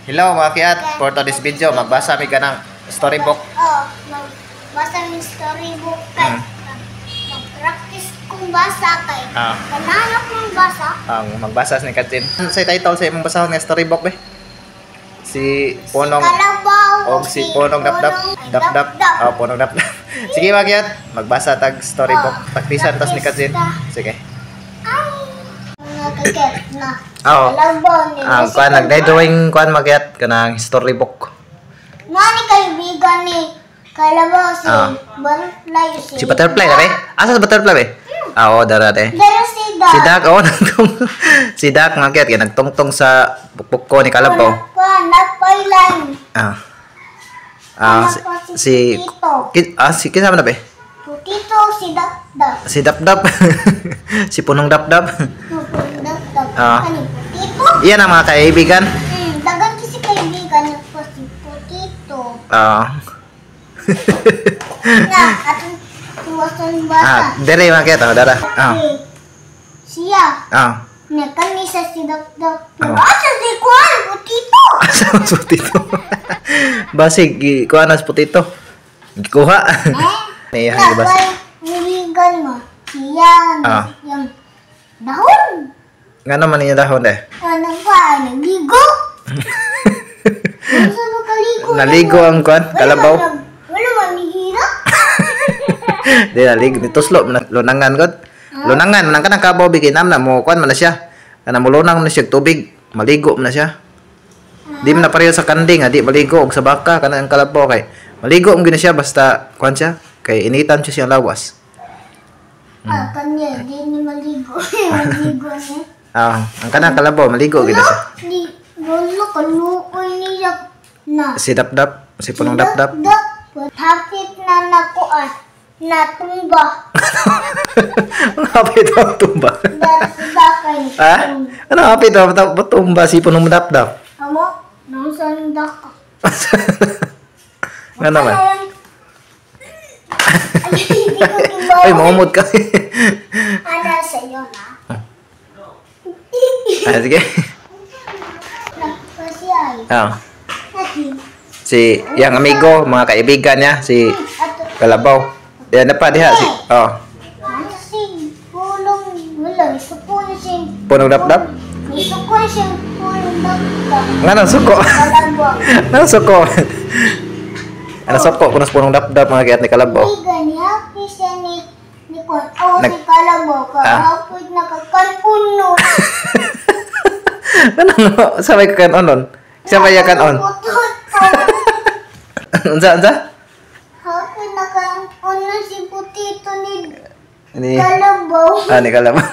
Hello mga kiat, for today's video, magbasa mi kanang storybook. Oh, magbasa mi storybook kay mag-practice kung basa kay kananok mong basa. Ang magbasa ni Katrin. Sa title sa imong basahon nga storybook be? Si Ponong si Kalabaw og si Ponong Dapdap. Ponong Dapdap. Oh, Ponong Dapdap. Sige mga kiat, magbasa tag storybook. Oh, Praktisan tas ni Katrin. practice. Sige. Ay, mga kaket na. Oo. Kalabaw ni. Ang kuan nagde-drawing kuan mga kiat kanang storybook. Nga ni kaibigan ni Kalabaw si Butterfly si. Si Butterfly na be? Asa sa Butterfly be? Ah, oo, dara de. Pero si Dak. Si Dak, oh, nagtong si Dak mga kiat kay nagtungtong sa bukbuk ko ni Kalabaw. Pa, napailan. Ah. Ah, si, si Tito. Si kinsa man na be? Putito si Dak Dak. Si Dapdap. Si Punong Dapdap. Putong Dak Dak. Kani Putito? Iyan ang mga kaibigan. Dagan kasi kaibigan ko si Putito. Na, atong tuwasan basa. Ah, dere mga kiat, oh, dara. Siya. Na kani sa si Dak Dak. Asa si Kuan, Putito? Asa ang putito? Basig kuha na sa putito. Gikuha. Eh? Iya, Na, gibas. kay kaibigan mo. Siya, yung dahon. Ngano man niya dahon eh? Ano pa, nagligo? Ano sa nakaligo? Naligo ang kuan, kalabaw. Wala man nihira. Di naligo ni tuslo man lunangan god. Lunangan man kanang kabaw bigay nam na mo kuan man na siya. Kana mo lunang man na siya og tubig, maligo man na siya. Di man na pareho sa kanding, di maligo og sa baka kana ang kalabaw kay maligo man gyud na siya basta kuan siya kay initan siya siyang lawas. Ah, kanya, di ni maligo. Maligo niya. Ah, ang kanang kalabaw maligo gyud na siya. Di, wala, kaluoy niya na. Si Dapdap, si Punong Dapdap. Dap, hapit na nakuan, natumba. Ang hapit daw tumba. Dakay. Ah? Ano hapit daw tumba si Punong Dapdap? Amo, nang sandak ka. Nga naman. Ay, hindi ko kibaw. Ay, maumod ka. Ano sa iyo na? Ah, sige. Na, kasi ay. Nati. Si yang amigo, mga kaibigan niya, si Ato, Kalabaw. Yan na pa diha si oh, ano si pulong, wala, isuko na siya. Punong Dapdap. Isuko na siya pulong dapdap. Nga nang suko. Kalabaw. Nang suko. Ano suko kuno sa Punong Dapdap mga kiat ni Kalabaw. Kaibigan ni happy siya ni Kwan. Oh, si Kalabaw ka. Hapit na kakanuno. Ano no? Sabay ka kanon. Sabay ya kanon. Unsa unsa? Hapit na kanuno si Putito ni Ni Kalabaw. Ah, ni Kalabaw.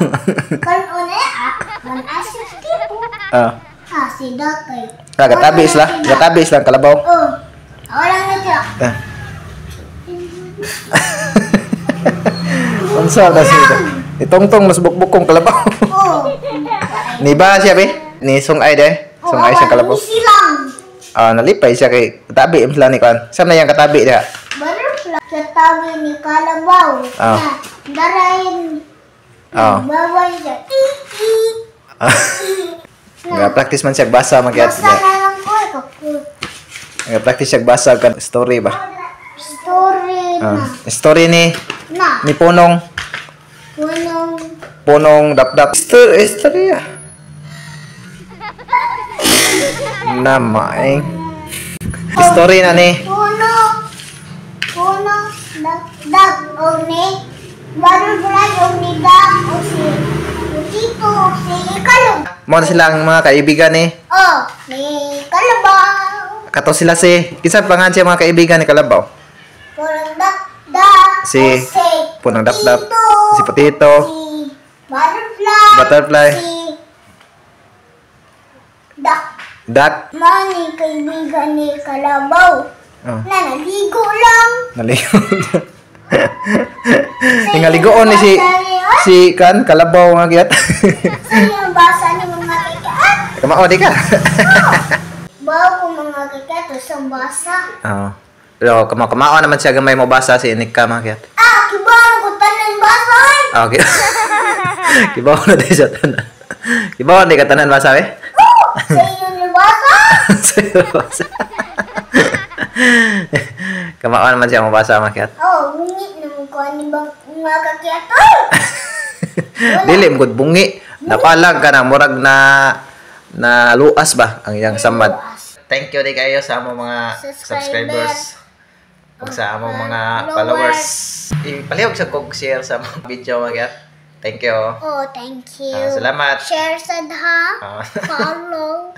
Kanuno eh ah. Manasip tipo. Ah, si Dakay. Ah, gatabi sila. Gatabi sila ang kalabaw. Oh. Ako lang na siya. Ah. Unsa na siya? Itongtong mas bukbuk kong kalabaw. Oh. Ni ba siya be? Ni sungay de. Sungay siya kalabaw. Silang. Ah, nalipay siya kay katabi sila ni kuan. Saan na yang katabi diha? Butterfly. Katabi ni Kalabaw. Na, darahin. Babay siya. Nga practice man siya basa magyat. Basta na lang ko. Eh, Nga practice siya basa kan story ba. Story na. Story ni Na. ni Punong Punong. Punong Dapdap. Story story. Na maing. Story na ni Puno. Puno. Dak. Dak. O ni. Butterfly o ni Dak. O si Putito. O si Kalabaw. Mo na sila ang mga kaibigan ni. O. Ni Kalabaw. Kato sila si kinsa pangan siya mga kaibigan ni Kalabaw? Punong Dak. Dak. Si O si Punong Dapdap. Putito. Si Putito. Si Butterfly. Butterfly. Si Dak. Dak. Mani kaibigan ni Kalabaw. Oh. Na naligo lang. Naligo. Ningaligoon ni si si kan Kalabaw nga gyat. Sa iyong basa ni mga kikat. Kamao di ka. Bawo ko mga kikat o sa basa. Oo. Pero kamao naman siya gamay mo basa si Nika mga kiat. Ah, kibaw ko tanan basa ay. Ah, okay. Kibaw na di siya tanan. Kibaw di ka tanan basa eh. Oh, sa iyo ni basa. Seryoso. Kamao man siya mabasa, makyat. Oh, bungi na mo ko ani bang nga kakyatoy. Dili mo gud bungi. Napalag ka na murag na na luas ba ang iyang samad. Thank you di kayo sa among mga Subscriber. Subscribers ug sa among mga followers. Ipalihog sa kog share sa among video, mga. Thank you. Oh, thank you. Ah, salamat. Share sad ha. Ah. Follow.